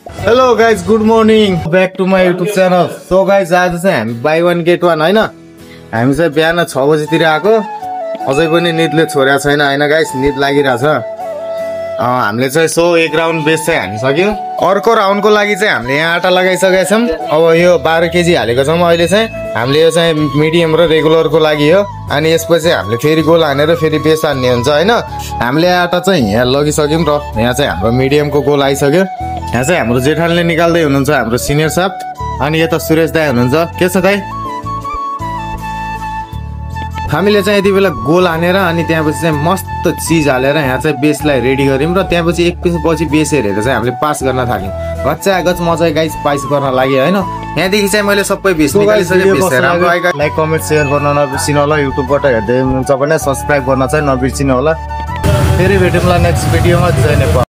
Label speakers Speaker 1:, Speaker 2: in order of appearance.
Speaker 1: Hello guys, good morning, back to my YouTube channel. So guys, आज चाहिँ हामी by one get one होइन, हामी चाहिँ बिहान 6 बजीतिर आएको। अझै पनि निदले छोडेको छैन होइन गाइज, निद लागिरहेछ। हामीले चाहिँ सो एक राउन्ड बेस चाहिँ हानिसक्यौँ। अर्को राउन्डको लागि चाहिँ हामीले यहाँ आटा लगाइसकेका छौँ। अब यो 12 केजी हालेको छौँ अहिले चाहिँ। हामीले यो चाहिँ मिडियम र रेगुलरको लागि हो। अनि यसपछि हामीले फेरि गोल हानेर फेरि बेस हान्ने हुन्छ होइन। हामीले आटा चाहिँ यहाँ लगिसक्यौँ र यहाँ चाहिँ हाम्रो मिडियमको गोल आइसक्यो। यहाँ चाहिँ हाम्रो जेठालले निकाल्दै हुनुहुन्छ, हाम्रो सिनियर साहब। अनि यता सुरेश दाई हुनुहुन्छ। के छ दाई? हामीले चाहिँ यति बेला गोल हानेर अनि त्यहाँपछि चाहिँ मस्त चिज हालेर यहाँ चाहिँ बेसलाई रेडी गऱ्यौँ र त्यहाँपछि एक पछि बेस हेरेर चाहिँ हामीले पास गर्न थाल्यौँ। गच्चा गच मजा गाइस पास गर्न लागि होइन। यहाँदेखि चाहिँ मैले सबै बेस निकालिसकेँ। लाइक कमेन्ट सेयर गर्न नबिर्सिनु होला। युट्युबबाट हेर्दै हुनुहुन्छ भने सब्सक्राइब गर्न चाहिँ नबिर्सिनु होला। फेरि भेटौँला नेक्स्ट भिडियोमा। जय नेपाल।